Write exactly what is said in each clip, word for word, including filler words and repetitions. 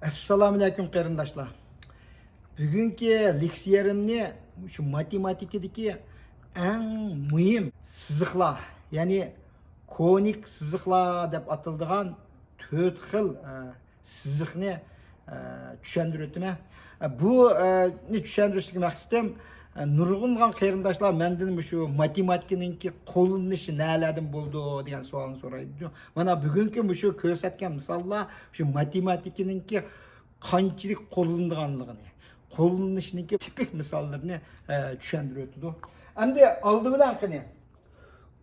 ئەسسالامۇئەلەيكۇم قېرىنداشلار. بۈگۈنكى لېكسىيەمنى شۇ ماتېماتىكىدىكى ئەڭ مۇھىم سىزىقلار، يەنى كونىك سىزىقلار دەپ ئاتىلىدىغان تۆت خىل، ئە، سىزىقنى، ئە، چۈشەندۈرۈۋېتىمەن. ئە، بۇ، ئە، نى چۈشەندۈرۈشتىكى مەقسىتىم، ئە، نۇرغۇنلىغان قېرىنداشلار مەندىن مۇشۇ ماتېماتىكىنىڭكى قوللىنىشى نەلەردىن بولىدۇ دېگەن سوئالنى سورايدۇ. مانا بۈگۈنكى مۇشۇ كۆرسەتكەن مىساللار شۇ ماتېماتىكىنىڭكى قانچىلىك قوللىنىدىغانلىقىنى، قوللىنىشنىڭكى تىپىك مىساللىرىنى، ئە، چۈشەندۈرۈۋېتىدۇ. ئەمدى ئالدى بىلەن قېنى،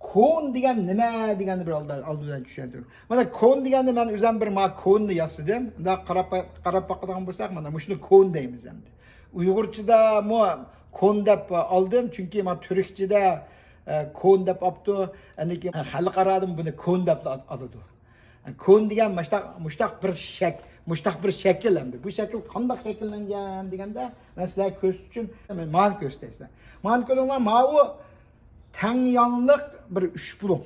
كون دېگەن نېمە دېگەننى بىر ئالدى، ئالدى بىلەن چۈشەندۈرۈڭ. مانا كون دېگەننى مەن ئۆزۈم بىر ما كوننى ياسىدىم. مۇنداق قاراپ، قاراپ باقىدىغان بولساق، مانا مۇشۇنى كون دەيمىز ئەمدى. ئۇيغۇرچىدامۇ كون دەپ ئالدىم، چۈنكى ما تۈركچىدە، ئە، كون دەپ ئاپتۇ. ئەنكى خەلقئارادىمۇ بۇنى كون دەپ ئالىدۇ. كون دېگەن مۇشتاق، مۇشتاق بىر شەك-، مۇشتاق بىر شەكىل ئەمدى. بۇ شەكىل قانداق شەكىللەنگەن دېگەندە، مەن سىلەرگە كۆرسىتىش ئۈچۈن مانا ماۋۇنى كۆرسىتەي سىلەر. مانا كۆرۈڭلار، ماۋۇ تەڭ يانلىق بىر ئۈچ بۇلۇڭ.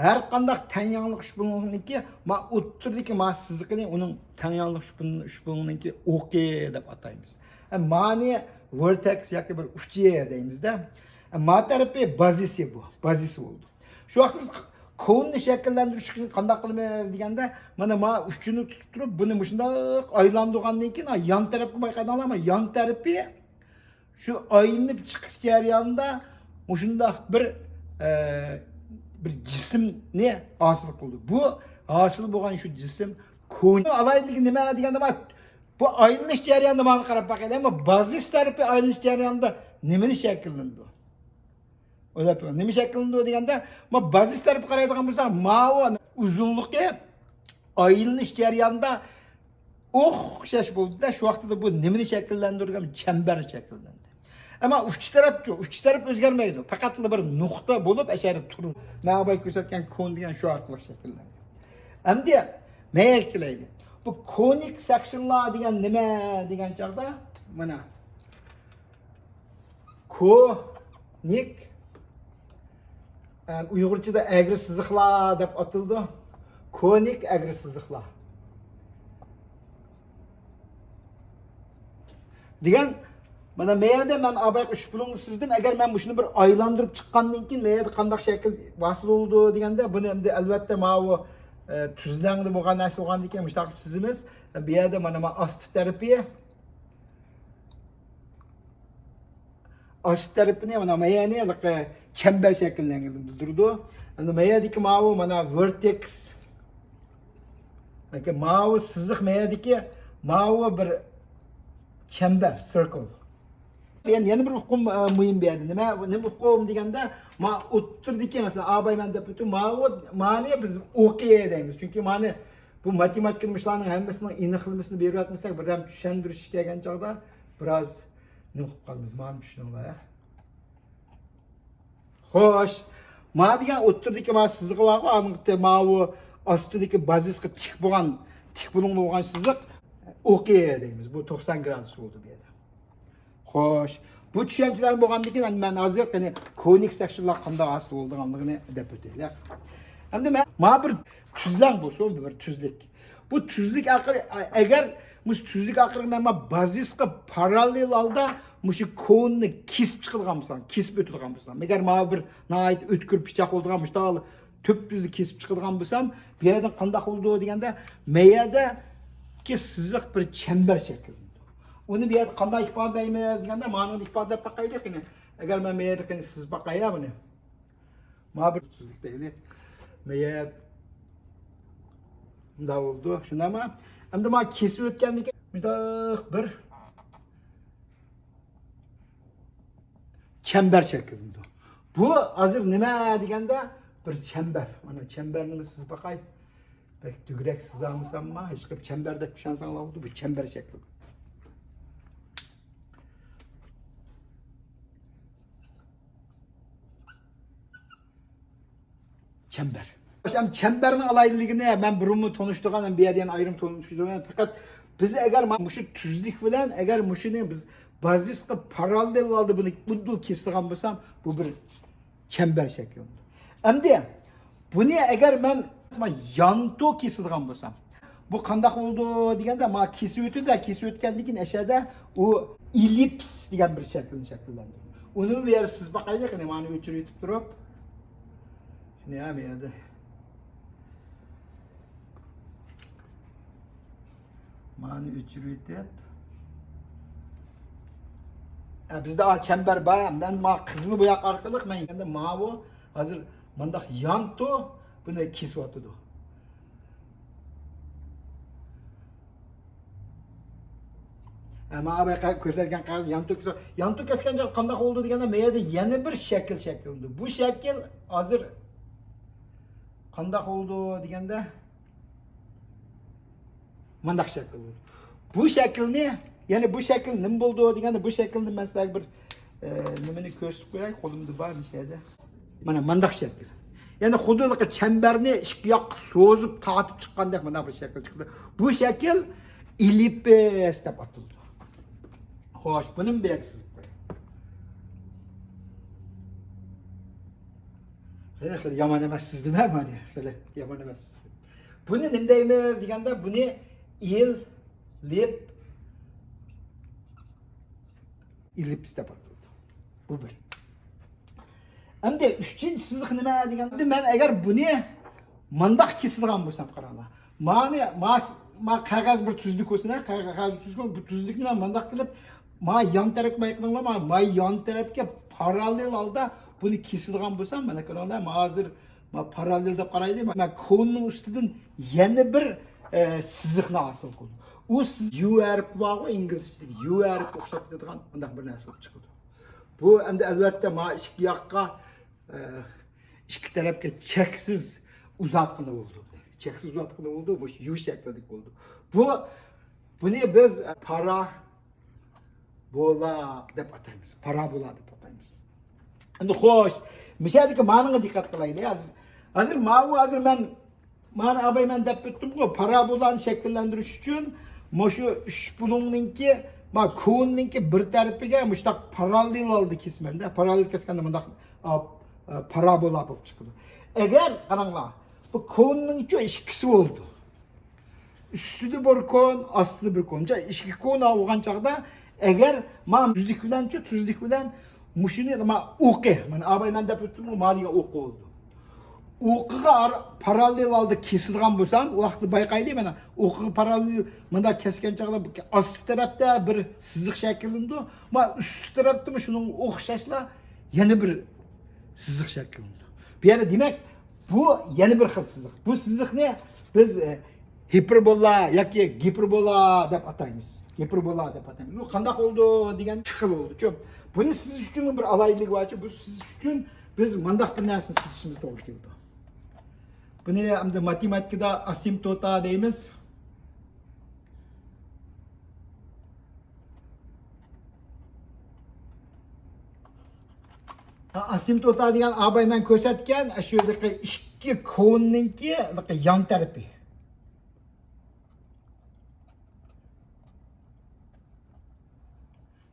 ھەر قانداق تەڭ يانلىق ئۈچ بۇلۇڭنىڭكى ما ئوتتۇرىدىكى ما سىزىقىنى ئۇنىڭ تەڭ يانلىق ئۈچ بۇلۇڭ-، ئۈچ بۇلۇڭنىڭكى ئوقى دەپ ئاتايمىز. ھەم مانى ۋېرتېكس ياكى بىر ئۇچى دەيمىزدە. ھەم ما تەرىپى بازىسى بۇ. بازىسى بولىدۇ. شۇ ۋاقىت بىز كوننى شەكىللەندۈرۈش ئۈچۈن قانداق قىلىمىز دېگەندە، مانا ما ئۈچىنى تۇتۇپ تۇرۇپ، بۇنى مۇشۇنداق ئايلاندۇرغاندىن كېيىن، ھا، يان تەرەپكە بايقىدىڭلارمۇ؟ يان تەرىپى شۇ ئايلىنىپ چىقىش جەريانىدا مۇشۇنداق بىر، ئە، بىر جىسىمنى ھاسىل قىلىدۇ. بۇ ھاسىل بولغان شۇ جىسىم كون ئالاھىدىلىكى نېمە دېگەندە، ما-، بۇ ئايلىنىش جەريانىدا مانا قاراپ باقايلى. ئەمما بازىس تەرىپى ئايلىنىش جەريانىدا نېمىنى شەكىللىنىدۇ؟ ئويلاپ بېقىڭ. نېمە شەكىللىنىدۇ دېگەندە، ما بازىس تەرىپىگە قارايدىغان بولساق، ماۋۇ ئۇزۇنلۇقى ئايلىنىش جەريانىدا ئوخشاش بولدى-دە، شۇ ۋاقتىدا بۇ نېمىنى شەكىللەندۈرگەن؟ چەمبەر شەكىللەندى. ئەمما ئۇچ تەرەپچۇ؟ ئۇچ تەرەپ ئۆزگەرمەيدۇ. پەقەتلا بىر نۇقتا بولۇپ، ئەشەدە تۇرۇپ. مەن بايا كۆرسەتكەن كون دېگەن شۇ ئارقىلىق شەكىللەنگەن. ئەمدى مەيەگە كېلەيلى. بۇ كونىك سەكشنلار دېگەن نېمە دېگەن چاغدا، مانا، كونىك، ئە، ئۇيغۇرچىدا ئەگرى سىزىقلار دەپ ئاتىلىدۇ. كونىك ئەگرى سىزىقلار دېگەن، مانا مەيەردە مەن ئابايقى ئۈچ بۇلۇڭنى سىزدىم. ئەگەر مەن مۇشۇنى بىر ئايلاندۇرۇپ چىققاندىن كېيىن، مەيەردە قانداق شەكىل ھاسىل بولىدۇ دېگەندە، بۇنى ئەمدى ئەلۋەتتە ماۋۇ، ئە، تۈزلەڭدە بولغان نەرسە بولغاندىن كېيىن مۇشۇنداق سىزىمىز. بۇ يەردە مانا، مانا ئاستى تەرىپى، ئاستى تەرىپىنى مانا مەيەنى ھېلىقى چەمبەر شەكىللەنگەن بىلدۈرىدۇ. ئەمدى مەيەدىكى ماۋۇ مانا ۋېرتېكس. ياكى ماۋۇ سىزىق مەيەدىكى ماۋۇ بىر چەمبەر، سىركل. يەنە، يەنە بىر ئۇقۇم، ئە، مۇھىم بۇ يەردە. نېمە، نېمە ئۇقۇم دېگەندە، ما ئوتتۇرىدىكى، مەسىلەن، ئاباي مەن دەپ ئۆتتۈم. ماۋۇ، مانى بىز ئوقى دەيمىز. چۈنكى مانى بۇ ماتېماتىكىدا مۇشۇلارنىڭ ھەممىسىنىڭ ئېنىقلىمىسىنى بېرىۋەتمىسەك، بىردەم چۈشەندۈرۈشكە كەلگەن چاغدا بىراز نېمە قىلىپ قالىمىز، مانا چۈشىنىڭلار، ھە؟ خوش. ما دېگەن ئوتتۇرىدىكى ما سىزىقى بارغۇ، ئانىڭ ماۋۇ ئاستىدىكى بازىسقا تىك بولغان، تىك بۇلۇڭدا بولغان سىزىق ئوقى دەيمىز. بۇ توقسان گرادۇس بولدى بۇ يەردە. خوش. بۇ چۈشەنچىلەر بولغاندىن كېيىن، مەن ھازىر قېنى كونىك سەكشنلار قانداق ھاسىل بولىدىغانلىقىنى دەپ ئۆتەيلى. ئەمدى مەن، ما بىر تۈزلەڭ بولسۇن، بىر تۈزلۈك. بۇ تۈزلۈك ئارقىلىق، ئەگەر مۇشۇ تۈزلۈك ئارقىلىق مەن ما بازىسقا پاراللېل ھالدا مۇشۇ كوننى كېسىپ چىقىدىغان بولسام، كېسىپ ئۆتىدىغان بولسام، ئەگەر ما بىر ناھايىتى ئۆتكۈر پىچاق بولىدىغان مۇشۇنداق تۈپتۈزنى كېسىپ چىقىدىغان بولسام، بۇ يەردىن قانداق بولىدۇ دېگەندە، مەيەدىكى سىزىق بىر چەمبەر شەكىللىنىدۇ. ئۇنى بۇ يەردە قانداق ئىپادىلەيمىز دېگەندە، مانىڭدا ئىپادىلەپ باقايلى قېنى. ئەگەر مەن بۇ يەردە قېنى سىزىپ باقاي يا بۇنى. ما بىر تۈزلۈك دەيلى. مەيەت. مۇنداق بولدى. شۇنداقمۇ؟ ئەمدى ما كېسىپ ئۆتكەندىن كېيىن مۇنداق بىر چەمبەر شەكىللىنىدۇ. بۇ ھازىر نېمە دېگەندە، بىر چەمبەر. مانا چەمبەرنى سىزىپ باقاي. بەك دۈگرەك سىزالمىساممۇ، ھېچقىپ چەمبەر دەپ چۈشەنسەڭلار بولدى. بۇ چەمبەر شەكلى. چەمبەر. ئەم، چەمبەرنىڭ ئالاھىدىلىكىنى مەن بۇرۇنمۇ تونۇشتۇرغان، ھەم بۇ يەردە يەنە ئايرىم تونۇشتۇرىمەن. پەقەت بىز ئەگەر ما-، مۇشۇ تۈزلۈك بىلەن، ئەگەر مۇشۇنى بىز بازىسقا پاراللېل ھالدا بۇنى ئۇدۇل كېسىدىغان بولسام، بۇ بىر چەمبەر شەكىللىنىدۇ. ئەمدى بۇنى ئەگەر مەن يانتۇ كېسىدىغان بولسام، بۇ قانداق بولىدۇ دېگەندە، ما كېسىۋېتىدۇ، كېسىۋەتكەندىن كېيىن ئەشەدە ئۇ ئېللىپس دېگەن بىر شەكىلنى شەكىللەندۈرىدۇ. ئۇنى بۇ يەردە سىزىپ باقايلى، قېنى، مانى ئۆچۈرۈۋېتىپ تۇرۇپ. شۇنى ھەم يەردە. مانى ئۆچۈرۈۋېتىپ. ئە، بىزدە، ئا، چەمبەر بار. مەن ما قىزىل بوياق ئارقىلىق مەن ئەمدى ماۋۇ ھازىر مۇنداق يانتۇ بۇنى كېسىۋاتىدۇ. ئە، مانا بۇ يەرگە كۆرسەتكەن قەغەز يانتۇ كېسىۋ-، يانتۇ كەسكەن چاغدا قانداق بولىدۇ دېگەندە، مەيەدە يەنە بىر شەكىل شەكىللىنىدۇ. بۇ شەكىل ھازىر قانداق بولىدۇ دېگەندە، مۇنداق شەكىل بولىدۇ. بۇ شەكىلنى، يەنى بۇ شەكىل نېمە بولىدۇ دېگەندە، بۇ شەكىلنى مەن سىلەرگە بىر، ئە، نېمىنى كۆرسىتىپ قوياي، قولۇمدا بار مۇشۇ يەردە. مانا مۇنداق شەكىل. يەنى خۇددى چەمبەرنى ئىككى ياققا سوزۇپ تارتىپ چىققاندەك مۇنداق بىر شەكىل چىقىدۇ. بۇ شەكىل ئېللىپس دەپ ئاتىلىدۇ. خوش، بۇنىمۇ بەك سىزىپ قوياي. خېلى، خېلى يامان ئەمەس سىزدىم ھە، مانا خېلى يامان ئەمەس سىزدىم. بۇنى نېمە دەيمىز دېگەندە، بۇنى ئېللىپ ئېللىپس دەپ ئاتىلىدۇ. بۇ بىر. ئەمدى ئۈچىنچى سىزىق نېمە دېگەندە، مەن ئەگەر بۇنى مانداق كېسىدىغان بولسام، قاراڭلار. مانى، ما، ما قەغەز بىر تۈزلۈك بولسۇن، ھە، قەغەز تۈزلۈك، بۇ تۈزلۈكنى مانداق قىلىپ، ما يان تەرەپكە بايقىدىڭلار، ما، ما يان تەرەپكە پاراللېل ھالدا بۇنى كېسىدىغان بولسام، مانا قاراڭلار، ما ھازىر ما پاراللېل دەپ قارايلى. ما كوننىڭ ئۈستىدىن يەنە بىر، ئە، سىزىقنى ھاسىل قىلدى. ئۇ سىز-، يۇ ھەرپى بارغۇ، ئىنگلىزچىدىكى يۇ ھەرپىگە ئوخشاپ كېتىدىغان مۇنداق بىر نەرسە بولۇپ چىقىدۇ. بۇ ئەمدى ئەلۋەتتە ما ئىككى ياققا، ئە، ئىككى تەرەپكە چەكسىز ئۇزارتقىلى بولىدۇ. چەكسىز ئۇزارتقىلى بولىدۇ، مۇشۇ يۇ شەكلىدىكى بولىدۇ. بۇ، بۇنى بىز، ئە، پارا بولا دەپ ئاتايمىز. پارابولا دەپ ئاتايمىز. ئەمدى خوش، مۇشۇ يەردىكى مانىغا دىققەت قىلايلى. ھازىر، ھازىر ماۋۇ، ھازىر مەن، مانا ئاباي مەن دەپ ئۆتتۈمغۇ، پارابولانى شەكىللەندۈرۈش ئۈچۈن مۇشۇ ئۈچ بۇلۇڭنىڭكى، ما كوننىڭكى بىر تەرىپىگە مۇشۇنداق پاراللېل ھالدا كېسىمەن-دە. پاراللېل كەسكەندە مۇنداق، ئا، ئا، پارابولا بولۇپ چىقىدۇ. ئەگەر، قاراڭلار، بۇ كوننىڭچۇ ئىككىسى بولىدۇ. ئۈستىدە بىر كون، ئاستىدا بىر كون. جا-، ئىككى كون بولغان چاغدا، ئەگەر ما تۈزلۈك بىلەنچۇ، تۈزلۈك بىلەن مۇشۇنى ما ئوقى، مانا ئاباي مەن دەپ ئۆتتۈمغۇ، ما دېگەن ئوقى بولىدۇ. ئوقىغا ئار-، پاراللېل ھالدا كېسىدىغان بولسام، ئۇ ۋاقىتتا بايقايلى، مانا ئوقىغا پاراللېل مۇنداق كەسكەن چاغدا ئاستى تەرەپتە بىر سىزىق شەكىللىنىدۇ. ما ئۈستى تەرەپتىمۇ شۇنىڭغا ئوخشاشلا يەنە بىر سىزىق شەكىللىنىدۇ. بۇ يەردە دېمەك، بۇ يەنە بىر خىل سىزىق. بۇ سىزىقنى بىز، ئە، ھىپېربولا ياكى گىپېربولا دەپ ئاتايمىز. گىپېربولا دەپ ئاتايمىز. بۇ قانداق بولىدۇ دېگەن ئىككى خىل بولىدۇ. چۈنكى بۇنى سىزىش ئۈچۈن بىر ئالاھىدىلىكى بارچۇ، بۇ سىزىش ئۈچۈن بىز مۇنداق بىر نەرسىنى سىزىشىمىز توغرا كېلىدۇ. بۇنى ئەمدى ماتېماتىكىدا ئاسېمتوتا دەيمىز. ھا، ئاسېمتوتا دېگەن ئاباي مەن كۆرسەتكەن، ئاشۇ ئىككى كوننىڭكى يان تەرىپى.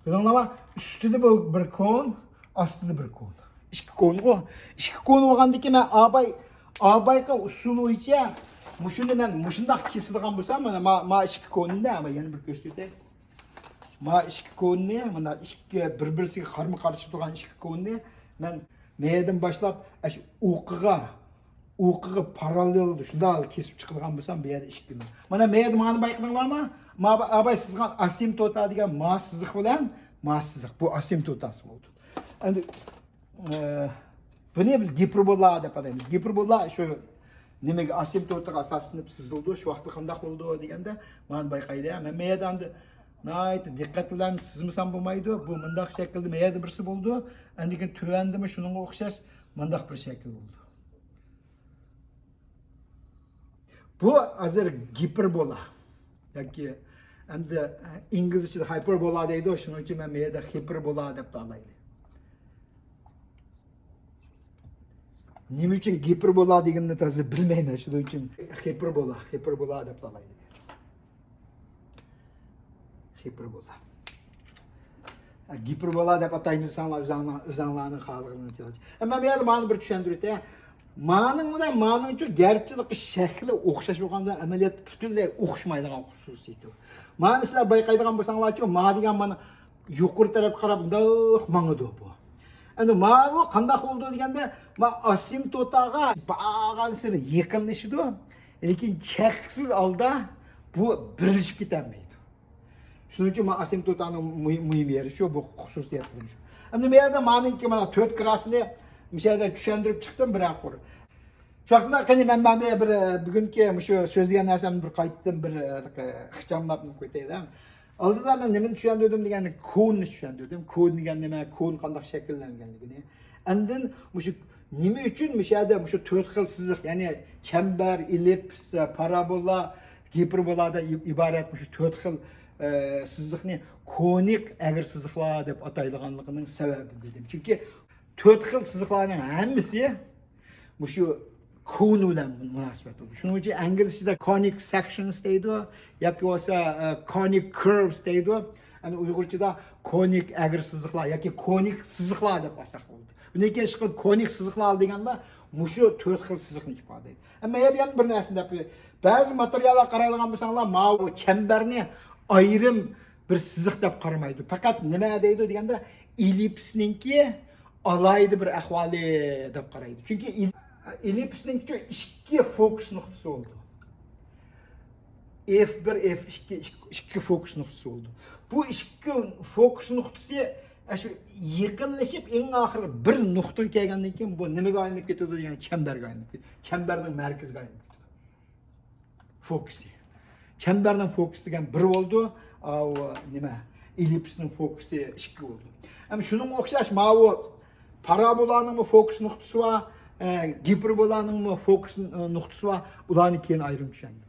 كۆردۈڭلارمۇ؟ ئۈستىدە بۇ بىر كون، ئاستىدا بىر كون. ئىككى كونغۇ. ئىككى كون بولغاندىكىن مەن ئاباي، ئابايقا ئۇسۇل بويىچە مۇشۇنى مەن مۇشۇنداق كېسىدىغان بولسام، مانا ما، ما ئىككى كوننى، ئاباي يەنە بىر كۆرسىتەي. ما ئىككى كوننى، مانا ئىككى بىر-بىرسىگە قارمۇ-قارشى تۇرغان ئىككى كوننى مەن مەيەدىن باشلاپ، ئاشۇ ئوقىغا، ئوقىغا پاراللېل شۇنداق كېسىپ چىقىدىغان بولسام، بۇ يەردە ئىككى كون. مانا مەيەدە مانى بايقىدىڭلارمۇ؟ ما ئاباي سىزغان ئاسېمتوتا دېگەن ما سىزىق بىلەن ما سىزىق. بۇ ئاسېمتوتاسى بولدى. ئەمدى ئە، بۇنى بىز گىپېربولا دەپ ئاتايمىز. گىپېربولا شۇ نېمىگە، ئاسېمتوتىغا ئاساسلىنىپ سىزىلىدۇ. شۇ ۋاقىتتا قانداق بولىدۇ دېگەندە، مانا بايقايلى. مەن مەيەدە ئەمدى ناھايىتى دىققەت بىلەن سىزمىسام بولمايدۇ. بۇ مۇنداق شەكىلدە مەيەدە بىرسى بولىدۇ. ئاندىن كېيىن تۆۋەندىمۇ شۇنىڭغا ئوخشاش مۇنداق بىر شەكىل بولىدۇ. بۇ ھازىر گىپېربولا. ياكى ئەمدى ئىنگلىزچىدا ھايپېربولا دەيدۇ، شۇنىڭ ئۈچۈن مەن بۇ يەردە خىپېربولا دەپ ئالايلى. نېمە ئۈچۈن گىپېربولا دېگىنىنى تازا بىلمەيمەن، شۇنىڭ ئۈچۈن خىپېربولا، خىپېربولا دەپ ئالايلى. خىپېربولا. ھە، گىپېربولا دەپ ئاتايمىز دېسەڭلار، ئۆزۈڭلار، ئۆزۈڭلارنىڭ خالىغىنىچە. ئەمما مەن يەنە مانا بىر چۈشەندۈرۈۋېتەي. مانىڭ بىلەن مانىڭچۇ گەرچىلىكى شەكلى ئوخشاش بولغاندا، ئەمەلىيەتتە پۈتۈنلەي ئوخشىمايدىغان خۇسۇسىيىتى بار. مانا سىلەر بايقايدىغان بولساڭلارچۇ، ما دېگەن مانا يۇقىرى تەرەپكە قاراپ مۇنداق ماڭىدۇ بۇ. ئەمدى ماۋۇ قانداق بولىدۇ دېگەندە، ما ئاسىمتوتاغا بارغانسېرى يېقىنلىشىدۇ، لېكىن چەكسىز ھالدا بۇ بىرلىشىپ كېتەلمەيدۇ. شۇنىڭ ئۈچۈن ما ئاسىمتوتانىڭ مۇھىم، مۇھىم يېرى شۇ، بۇ خۇسۇسىيەتلىرى شۇ. ئەمدى بۇ يەردە مانىڭكى مانا تۆت گرافنى مۇشۇ يەردە چۈشەندۈرۈپ چىقتىم بىرەر قۇر. شۇ ۋاقىتتا قېنى مەن مانا بىر، ئە، بۈگۈنكى مۇشۇ سۆزلىگەن نەرسەمنى بىر قايتىدىن بىر، ئە، ئىخچاملاپ قويايلى. ئالدىدا مەن نېمىنى چۈشەندۈردۈم دېگەندە، كودنى چۈشەندۈردۈم. كود دېگەن نېمە؟ كود قانداق شەكىللەنگەنلىكىنى. ئاندىن مۇشۇ نېمە ئۈچۈن مۇشۇ يەردە مۇشۇ تۆت خىل سىزىق، يەنى چەمبەر، ئېللىپس، پارابولا، گىپېربولا دىن ئىبارەت مۇشۇ تۆت خىل، ئە، سىزىقنى كونىك ئەگرى سىزىقلار دەپ ئاتايدىغانلىقىنىڭ سەۋەبى دېدىم. چۈنكى تۆت خىل سىزىقلارنىڭ ھەممىسى مۇشۇ كون بىلەن مۇناسىۋەتلىك. شۇنىڭ ئۈچۈن ئىنگلىزچىدا كونىك سەكشنس دەيدۇ، ياكى بولمىسا، ئە، كونىك كۇرۋس دەيدۇ. ئەنە ئۇيغۇرچىدا كونىك ئەگرى سىزىقلار ياكى كونىك سىزىقلار دەپ ئالساق بولىدۇ. بۇندىن كېيىن شۇ كونىك سىزىقلار دېگەندە مۇشۇ تۆت خىل سىزىقنى ئىپادىلەيدۇ. ئەمما يەنە، يەنە بىر نەرسىنى دەپ قوياي. بەزى ماتېرىياللارغا قارايدىغان بولساڭلار، ماۋۇ چەمبەرنى ئايرىم بىر سىزىق دەپ قارىمايدۇ. پەقەت نېمە دەيدۇ دېگەندە، ئېللىپسنىڭكى ئالاھىدە بىر ئەھۋالى دەپ قارايدۇ. چۈنكى ئېل-، ئېللىپسنىڭكى ئىككى فوكۇس نۇقتىسى بولىدۇ. ئېف بىر، ئېف ئىككى، ئىككى فوكۇس نۇقتىسى بولىدۇ. بۇ ئىككى فوكۇس نۇقتىسى ئاشۇ يېقىنلىشىپ، ئەڭ ئاخىرى بىر نۇقتىغا كەلگەندىن كېيىن، بۇ نېمىگە ئايلىنىپ كېتىدۇ دېگەن، چەمبەرگە ئايلىنىپ كېتىدۇ. چەمبەرنىڭ مەركىزىگە ئايلىنىپ كېتىدۇ. فوكۇسى. چەمبەرنىڭ فوكۇسى دېگەن بىر بولىدۇ. ئاۋۇ نېمە؟ ئېللىپسنىڭ فوكۇسى ئىككى بولىدۇ. ئەمما شۇنىڭغا ئوخشاش ماۋۇ پارابولانىڭمۇ فوكۇس نۇقتىسى بار، ئە، گىپېربولانىڭمۇ فوكۇس، ئە، نۇقتىسى بار. ئۇلارنى كېيىن ئايرىم چۈشەندۈرىمىز.